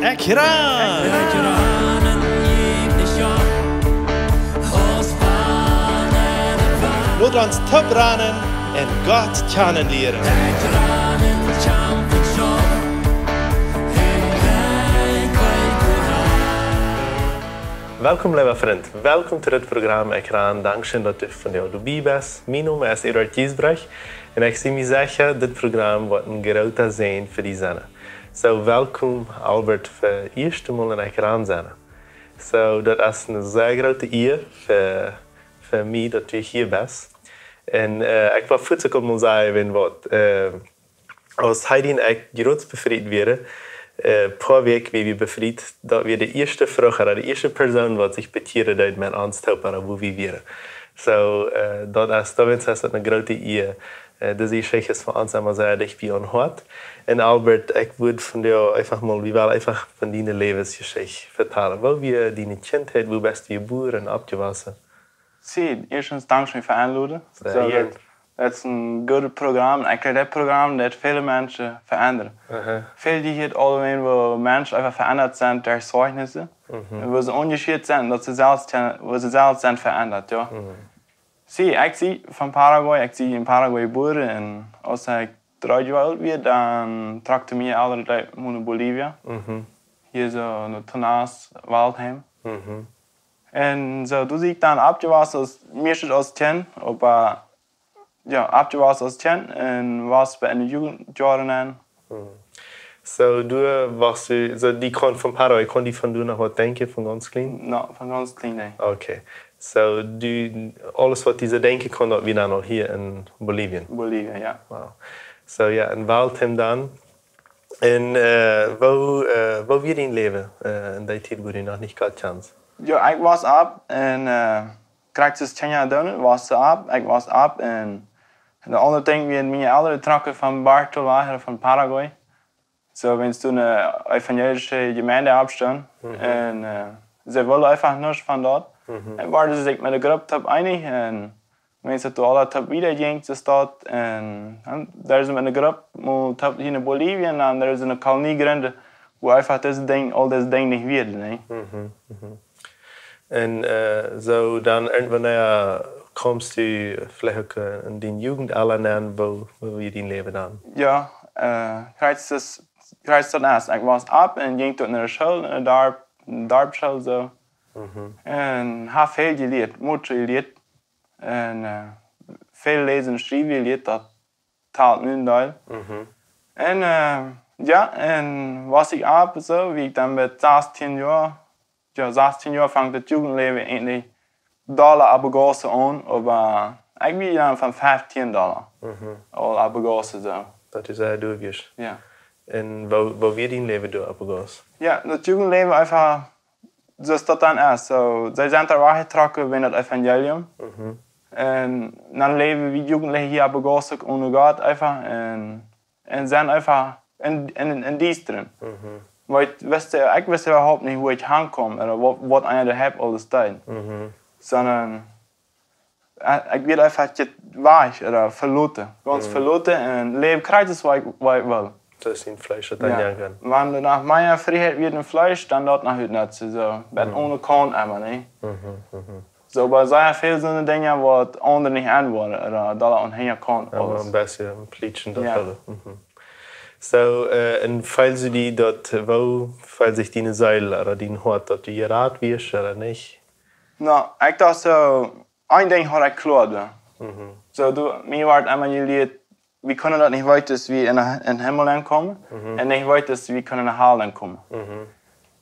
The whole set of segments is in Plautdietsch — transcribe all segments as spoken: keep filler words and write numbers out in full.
Ekjran! Lot ons toop ranen un Gott kjanen lieren. Welkom, leewa Frint. Welkom to dit Program Ekjran. Dankscheen, daut du vondoag doabie best. Mien Nomen es Eduard Giesbrecht un ekj sie mie secha, dit Program woat een groota Säajen fa die sennen. Soo, welkom, Albert, fa ieescht mol en Ekjran sennen. Soo, daut es eene sea groote Ea fa, fa mie, daut du hia best. Un, äh, ekj wull fuaz uk mol sajen, wan waut, äh, aus Heidi un ekj jrods befriet wieren, äh, poa Wäakj wia wie befriet, daut wia de ieeschte Fru, ooda de ieeschte Persoon, waut sikj bekjieren deed met ons toop, ooda wua wie wieren. Soo, äh, daut es, doawäajen es daut eene groote Ea. Äh, dise Jeschicht es fa ons emma sea dicht bie ons Hoat. Un Albert, ekj wudd vondoag eefach mol, wie wellen eefach von diene Läwensjeschicht vetalen. Woo wia diene Kjintheit, wua best du jebuaren, oppjewossen? Soo, ieeschtens dankscheen fa aunloden. Sea jieren. Daut, daut es een goodet Program. Ekj jleew, dit Program, daut väle Menschen veendren. Aha. Väl, dee hia aul een, wua Menschen eefach veendat sent derch Zeijnissen. Mhm. Un wua see unjascheet sent, daut see selfst, wua see selfst sent veendat, jo. Mhm. Soo, ekj sie von Paraguay, ekj sie en Paraguay jebuaren un aus ekj dree Joa oolt wia, dan trocken miene Elren no Bolivien. Mhm. Hia soo en Tonas, Waldheim. Mhm. Un soo, doa sie ekj dan oppjewossen aus, mieeschtens aus Kjint, oba, jo, oppjewossen aus Kjint un wia bie de Jugendjoaren. Mhm. Soo, du, äh, wia, äh, soo, dee kaun von Paraguay, kaun dee von doa noch waut denkjen, von gaunz kjlien? No, von gaunz kjlien, nä. Okay. Soo, du, aules waut dee denkjen kunn, daut wia dan aul hia en Bolivien? Bolivien, jo. Wow. Soo, jo, en Waldheim dan. Un, äh, woo, äh, woo wia dien Läwen, äh, en dee Tiet, wua du noch nich Gott kjand? Jo, ekj wia opp un, äh, krakjt soo aus Kjinja doonen, wia opp, ekj wia opp un, un daut aundre Dinkj wia, miene Elren trocken von Bartolá, von Paraguay. Soo, wan doa eene evangelische Jemeent oppstunt. Mhm. Un, äh, see wullen eefach nuscht von daut. Mhm. Un worden see sikj met de Grupp toop eenich un wan daut aula toop wieda jinkj, soo daut, un dan, doa es eene Grupp, mau toop hia en Bolivien, un doa es eene Kolonie jegrint, wua eefach dise Dinj, aul dise Dinj nich wieren, nä? Mhm, mhm. Un, äh, soo dan irjentwanea, äh, kjeemst du veleicht uk, äh, en dien Jugendelren aun, woo, woo wia dien Läwen dan? Jo, äh, krakjt soo aus, krakjt soo aus, ekj wia opp un jinkj doa no de School, en de Darp, Darpschool soo. Mhm. Un hab väl jelieet, mucho jelieet. Un, äh, väl läsen, schriewen jelieet, daut talt nu een Deel. Mhm. Un, äh, jo, un wia ekj opp soo, wia ekj dan met sastieen Joa, jo, sastieen Joa funk daut Jugendläwen eejentlich dolla oppjewossen aun, oba ekj wia dan von fieftieen dolla. Mhm. Aul oppjewossen soo. Daut es sea derch. Jo. Un woo, woo wia dien Läwen doa oppjewossen? Jo, daut Jugendläwen eefach soo aus daut dan es. Soo, see sent doa wajchjetrocken wäajen daut Evangelium. Mhm. Un dan läwen wie Jugendliche hia oppjewossen one Gott eefach. Un un sent eefach en, en, en Diestren. Mhm. Wiels, weetst du, ekj wist äwahaupt nich, wua ekj hankaum, ooda waut, waut eena doa haft aules deed. Mhm. Sonda, äh, ekj wia eefach jewajch, ooda veloten. Gaunz, mhm, veloten un läwen krakjt soo aus ekj, aus ekj well. Daut es en Fleesch, daut, jo, dan jo. Wan doa noch mea Frieheit wia en Fleesch, dan daut noch ut nutze, soo. Bat, mhm, aune Kaun emma, nä? Mhm, mhm. Soo, oba sea väl soone Dinja, waut aundre nich aunwoaren, ooda doa aun hinja kaun, jo, aules. Een bät plietschen daut, jo, wellen. Mhm. Soo, äh, un feeldst du die daut, woo feeld sikj diene Seel, ooda dien Hoat, daut du jerat wieescht, ooda nich? No, ekj docht soo, een Dinkj haud ekj kloa doa. Mhm. Soo, du, mie wort emma jelieet, wie kjennen daut nich weeten, daut wie en, en Himmel aunkomen, mhm, un nich weeten, daut wie kjennen en Hal aunkomen. Mhm.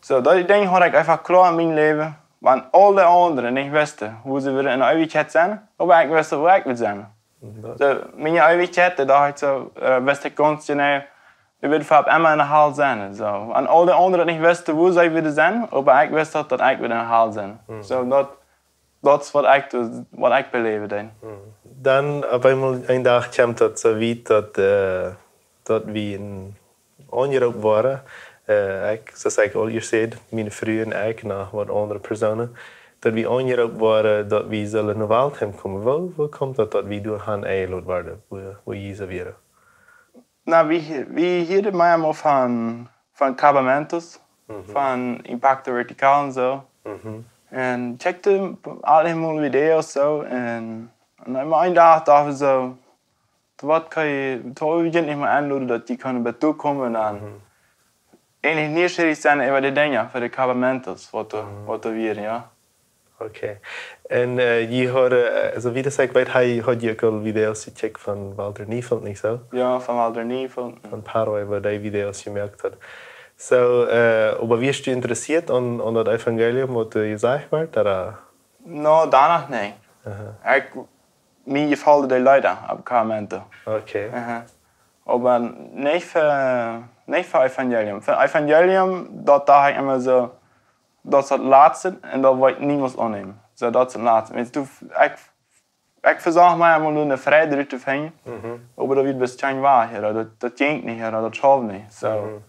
Soo, daut Dinkj haud ekj eefach kloa en mien Läwen, wan aul de aundre nich wisten, wua see wudden en Eewichkjeit sennen, oba ekj wist, wua ekj wudd sennen. Mhm. Soo, miene Eewichkjeit, doa docht ekj soo, äh, wist ekj gaunz jeneiw, ekj wudd fa emma en de Hal sennen. Soo, wan aul de aundre nich wisten, wua see wudden sennen, oba ekj wist daut, daut ekj wudd en de Hal sennen. Mhm. Soo, daut daut es waut ekj, waut ekj beläwen deed. Mhm. Dan opp eemol een Dach kjemt daut soo wiet daut, äh, daut wie en, aunjeroopen worden. Äh, ekj, soo aus ekj aul ieescht säd, miene Fru un ekj, noch waut aundre Persoonen, daut wie aunjeroopen worden, daut wie sullen no Waldheim komen. Woo, woo kjemt daut, daut wie doa han enjelot worden, wua, wua Jesus wia? Na, wie, wie hieeden mea mol von, von Campamentos. Mhm. Von Impacto Vertical un soo. Mhm. Un checkte aule mol Videos soo. Un, un dan een Dach docht ekj soo, waut kaun ekj, waut kaun ekj nich mea aunloden, daut dee kjennen bie tokomen un dan Mhm. eejentlich nieschierich sennen äwa de Dinja fa de Campamentos, waut doa, Mhm. waut doa wieren, jo. Okay. Un, äh, jie hauden, äh, soo wiet ekj weet, hee haud jie uk aul Videos jecheckt von Walter Neufeld, nich soo? Jo, von Walter Neufeld. Von Paraguay, wua hee Videos jemoakt haud. Soo, äh, oba wieescht du interessieet aun, aun daut Evangelium, waut doa jesajcht wort, ooda? No, doano nich. Aha. Ekj, mie jefolden de Leeda opp Campamento. Okay. Aha. Oba nich fa, nich fa Evangelium. Fa Evangelium, daut docht ekj emma soo, daut es daut latste un daut woa ekj niemols aunnämen. Soo, daut es daut latste. Wan du, ekj, ekj vesocht mie emol eene Frieheit to finjen, Mhm. oba daut wia bloos kjeen Wajch, jo, daut, daut jinkj nich, jo, daut schauft nich. Soo. Mhm.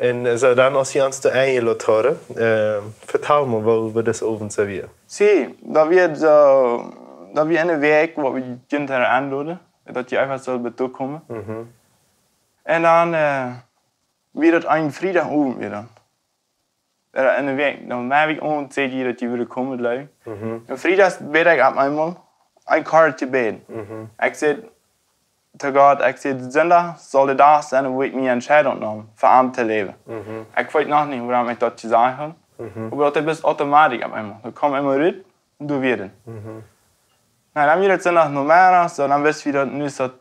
Un, äh, soo dan, aus jie ons doa enjelot hauden, äh, vetal mol, woo, woo daut Owent soo wia. See, daut wia soo, daut wia eene Wäakj, wua wie Jinja aunloden, daut dee eefach sullen bie tokomen. Mhm. Un dan, äh, wia daut een Friedach Owent wia daut. Äh, eene Wäakj, dan hab ekj ons jesajcht, daut dee wudden komen, jleew ekj. Mhm. Un Friedach bäd ekj opp eemol een kortet Jebäd. Mhm. Ekj säd to Gott, ekj säd, Sindach saul de Dach sennen, wua ekj mie entscheiden mott, fa am to läwen. Mhm. Ekj weet noch nich, wuarom ekj daut jesajcht haud. Mhm. Oba daut es automatisch opp eemol. Daut kjemt eemol rut un du wieescht. Mhm. Na, dan wia daut Sindach Nomeddach, soo dan wist wie daut nu es daut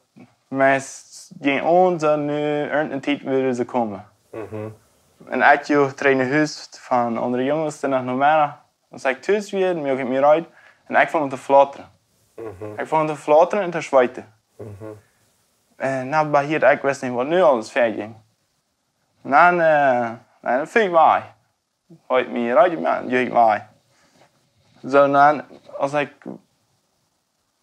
meist jinkj aun, soo nu irjenteene Tiet wudden see komen. Mhm. Un ekj jinkj trigj no Hus von aundre Junges, Sindach Nomeddach. Dan säd ekj tus wia, muak ekj mie reed. Un ekj funk aun to flautren. Mhm. Ekj funk aun to flautren un to schweeten. Mhm. Un dan, oba hia, ekj wist nich, waut nu aules väajinkj. Un dan, äh, na, dan funk ekj wajch. Haud ekj mie reed jemoakt, jinkj ekj wajch. Soo, dan, aus ekj,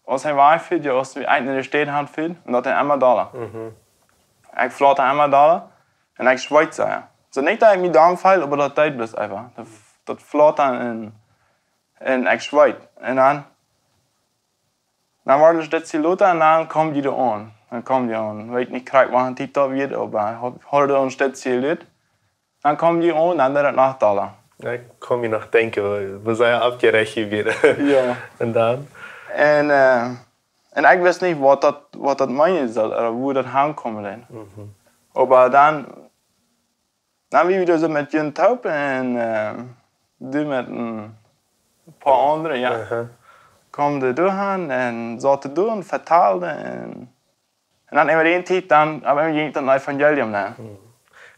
aus ekj wajch funk, jo, aus ekj no de Städ han funk, un daut wort emma dolla. Mhm. Ekj flautad emma dolla, un ekj schweet soo, jo. Soo nich daut ekj mie doll feeld, oba daut deed bloos eefach. Daut, daut flautad un, un ekj schweet. Un dan, dan wort et een Stootje lota un dan kjeemen dee doa aun. Dan kjeemen dee aun. Weet nich krakjt, woo lang Tiet daut wia, oba haud, haud een Stootje jeduat. Dan kjeemen dee aun, dan wort et noch dolla. Jo, ekj kaun mie noch denkjen, woo, woo see oppjerajcht wieren. Jo. Un dan? Un, äh, un ekj wist nich, waut daut, waut daut meenen sull, ooda wua daut hankomen deed. Mhm. Oba dan, dan wia wie doa soo met Jun toop un, äh, du met een poa aundre, jo. Aha. Kjeemen dee doa han un sauten doa un vetalden un Un dan äwa dee Tiet, dan, opp eemol jinkj daut Evangelium dan. Hm.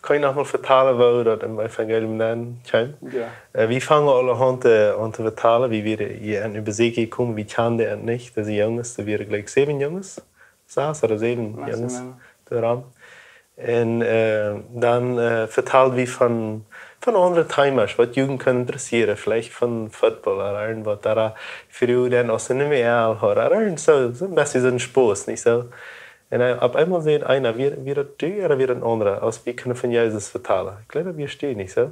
Kaun jie noch mol vetalen, woo daut em Evangelium dan kjeem? Jo. Äh, wie fungen aulahaunt, äh, aun to vetalen, wie wieren hia en Besieekj jekomen, wie kjanden an nich, dise Junges, doa wieren jlikj säwen Junges, sass ooda säwen Junges, doaromm. Un, äh, dan, äh, vetald wie von, von aundre Themas, waut Jugend kaun interessieren, veleicht von Football ooda irjentwaut, ooda Fru dan aus see nich mea aul haud, ooda irjent soo, soo een bät soo een Spos, nich soo? Un, äh, opp eemol säd eena, wia, wia daut du ooda wia daut een aundra, aus wie kunnen von Jesus vetalen. Ekj jleew, daut wia du, nich soo?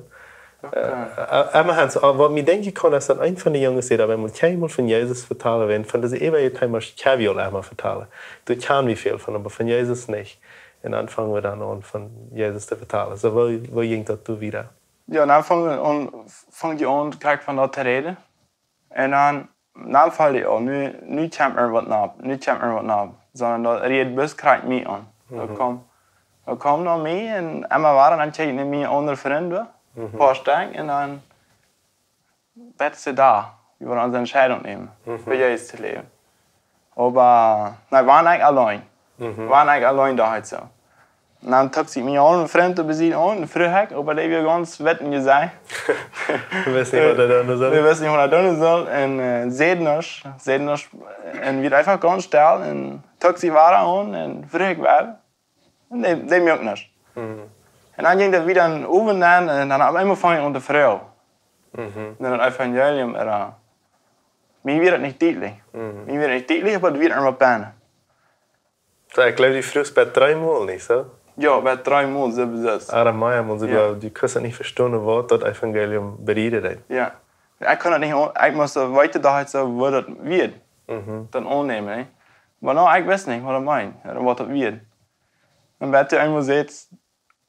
Okay. Äh, äh, emma han, soo, waut mie denkjen kaun, es daut eena von de Junges säd, opp eemol kjeenmol von Jesus vetalen, wan von dise eewje Themas kjenn wie aul emma vetalen. Doa kjanen wie väl von, oba von Jesus nich. Un dan fungen wie dan aun, von Jesus to vetalen. Soo, woo, woo jinkj daut doa wieda? Jo, dan fungen wie aun, fungen wie aun, krakjt von daut to räden. Un dan, dan feeld ekj aul, nu, nu kjemt mie waut no, nu kjemt mie waut no. Sonda daut rieed bloos krakjt mie aun. Daut Mhm. kjeem, daut kjeem no mie un emma wada, dan kjikj ekj no miene aundre Frind, Mhm. poa Stekj, un dan, daut es doa, wie wellen onse Entscheidunk nämen, Mhm. fa Jesus to läwen. Oba, na, wia ekj auleen. Mhm. Wia ekj auleen doa, soo. Un dan trock ekj mie aun, een Frind to besieekjen, un fruach ekj, oba dee wia gaunz wett em Jesecht. Wist nich, waut hee doonen sull. Dee wist nich, waut hee doonen sull. Un, äh, säd nuscht, säd nuscht, un wia eefach gaunz stell, un trock ekj wada aun, un fruach ekj wada. Un dee, dee muak nuscht. Mhm. Un dan jinkj daut wieda een Owent aun, un dan opp eemol fungen wie aun to fruagen. Mhm. Un dan daut Evangelium, ooda, mie wia daut nich dietlich. Mhm. Mie wia daut nich dietlich, oba daut wia emma benne. Soo, ekj jleew, du fruachst bie dree Mol, nich soo? Jo, bie dree Mol, soo es et. Ooda mea Mol, soo, Jo. jleew, du kaust daut nich vestonen, waut daut Evangelium bedieden deed. Jo. Ekj kunn daut nich, ekj must weeten, daut ekj soo, waut daut wia. Mhm. Dan aunnämen, nä? Oba no, ekj wist nich, waut daut meent, ooda waut daut wia. Un bat du eemol sajchst,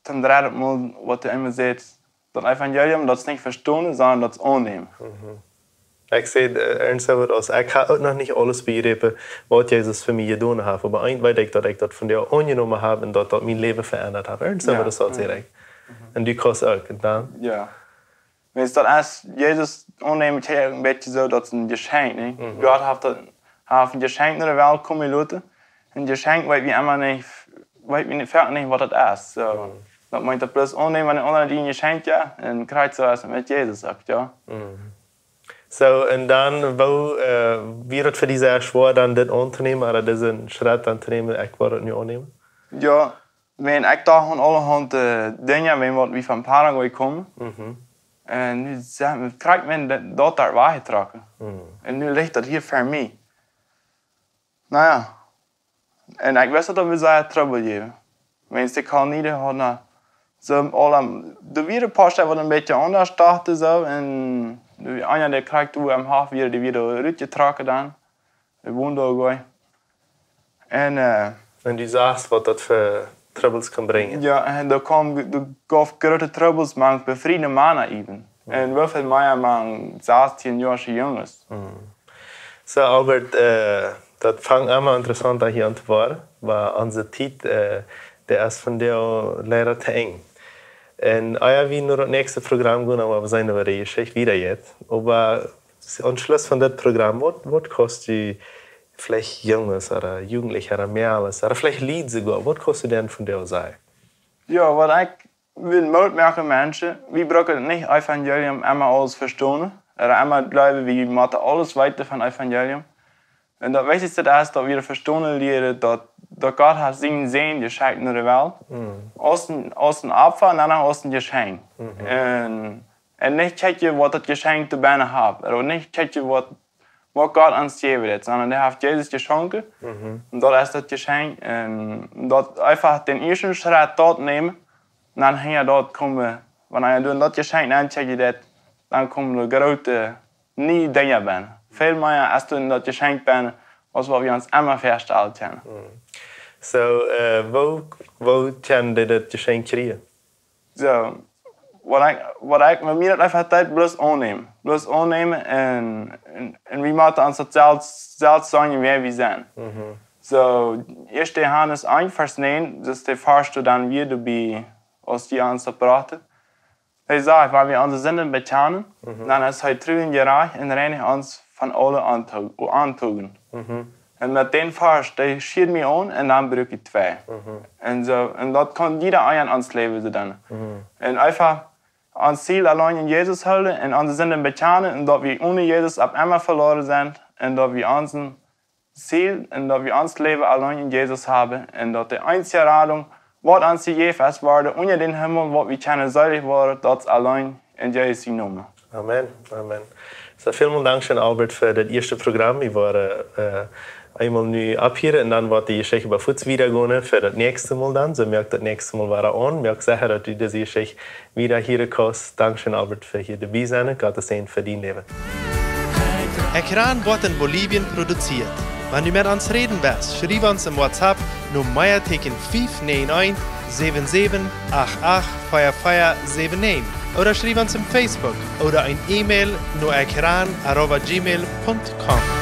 Toom dredden Mol, waut hee emma sajcht, daut Evangelium, daut es nich vestonen, sonda daut es aunnämen. Ekj saj, äh, ernsthaft, aus ekj hab uk noch nich aules bejräpen, waut Jesus fa mie jedonen haft. Oba eent weet ekj, daut ekj daut vondoag aunjenomen hab un daut daut mien Läwen veendat haft. Ernsthaft, daut es direkt. Un du kaust uk. Un dan? Jo. Weetst, daut es, Jesus aunnämen, es een bät soo, daut es een Jeschenkj, nä? Gott haft daut, haft een Jeschenkj no de Welt komen loten. Een Jeschenkj weet wie emma nich, weet wie nich, foaken nich, waut daut es. Soo, daut meent daut bloos aunnämen, wan een aundra die een Jeschenkj jeft, un krakjt soo es et met Jesus uk, jo. Soo, un dan, woo, äh, wia daut fa die sea schwoa, dan dit auntonämen, ooda disen Schrett auntonämen, ekj well daut nu aunnämen? Jo, wan ekj docht aun aulahaunt, äh, Dinja, wan waut wie von Paraguay komen. Un nu sent wie, krakjt wan daut doa wajchjetrocken. Un nu licht daut hia ver mie. Na jo. Un ekj wist daut wie sea Trubbel jäwen. Wan de Kolonie haud, soo aul, doa wia een poa Städ waut een bät aundasch dochten soo. Un de eena, dee krakjt doa em Hoff wia, dee wia rutjetrocken dan. De wond doa goot. Un, äh, un du sachst, waut daut fa Trubbels kaun brinjen. Jo, un doa kjeem, doa gauf groote Trubbels mank befriede Mana äwen. Un woo väl mea mank sastieen Joasche Junges. Soo, Albert, äh, daut fangt emma interessaunt aun hia aun to woaren, oba onse Tiet, äh, dee es vondoag leida to Enj. Un, ah jo, wie nu daut näakjste Program gonen, oba wie seenen, woo de Jeschicht wieda jeit. Oba aum Schluss von dit Program, waut, waut kaust du veleicht Junges ooda Jugentliche ooda Mäakjes ooda veleicht Lied soogoa, waut kaust du dän vondoag sajen? Jo, waut ekj well Moot moaken, Menschen, wie brucken nich Evangelium emma aules vestonen, ooda emma jleewen, wie motten aules weeten von Evangelium. Un daut Wichtichste es, daut wie vestonen lieren, daut, daut Gott haft sienen Sän jeschekjt no de Welt, aus een, aus een Opfa un dan aus een Jeschenkj. Un, un nich kjikjen, waut daut Jeschenkj to bennen haft, ooda nich kjikjen, waut, waut Gott ons jäwen deit, sonda hee haft Jesus jeschonken. Un daut es daut Jeschenkj. Un daut eefach dän ieeschten Schrett daut nämen, dan hinja daut komen, wan eena doa daut Jeschenkj nenkjikjen deit, dan komen de groote, niee Dinja bennen. Väl mea es doa en daut Jeschenkj bennen, aus waut wie ons emma väastalen kjennen. Soo, äh, woo, woo kjennen dee daut Jeschenkj kjrieen? Soo, waut ekj, waut ekj, met mie daut eefach deit, bloos aunnämen. Bloos aunnämen un, un, un wie motten ons daut selfst, selfst sajen, wäa wie sent. Soo, ieeschte Johanes eent, Varsch näajen, daut es de Varsch, dee dan wia doabie, aus dee ons daut brochten. Hee sajcht, wan wie onse Sinden bekjanen, dan es hee tru un jerajcht un reinigt ons von aule Ontu-, Ontugend. Un met dän Varsch, dee schieed mie aun un dan bruck ekj twee. Un soo, un daut kaun jieda eena en ons Läwen soo doonen. Un eefach ons Ziel auleen en Jesus hoolen un onse Sinden bekjanen un daut wie one Jesus opp emma veloaren sent un daut wie onsen Ziel un daut wie ons Läwen auleen en Jesus haben un daut de eensje Radunk, waut ons jejäft es worden unja dän Himmel, waut wie kjennen seelich woaren, daut es auleen en Jesus sienen Nomen. Amen, amen. Soo, välmol dankscheen, Albert, fa daut ieeschte Program. Wie woaren, äh, eemol nu aufhieren un dan woat de Jeschicht bie fuaz wieda gonen fa daut näakjste Mol dan. Soo, moakt daut näakjste Mol wada aun. Moakt secha, daut du dise Jeschicht wieda hieren kaust. Dankscheen, Albert, fa hia doabie sennen. Gott sien Säajen fa dien Läwen. Ekran woat en Bolivien produziert. Wan du met ons räden west, schriew ons em WhatsApp no Meateeken fief näajen eent, säwen säwen acht acht, vea vea säwen näajen. Ooda schriew ons em Facebook ooda een E-Mail no ekran arroba gmail punkt com.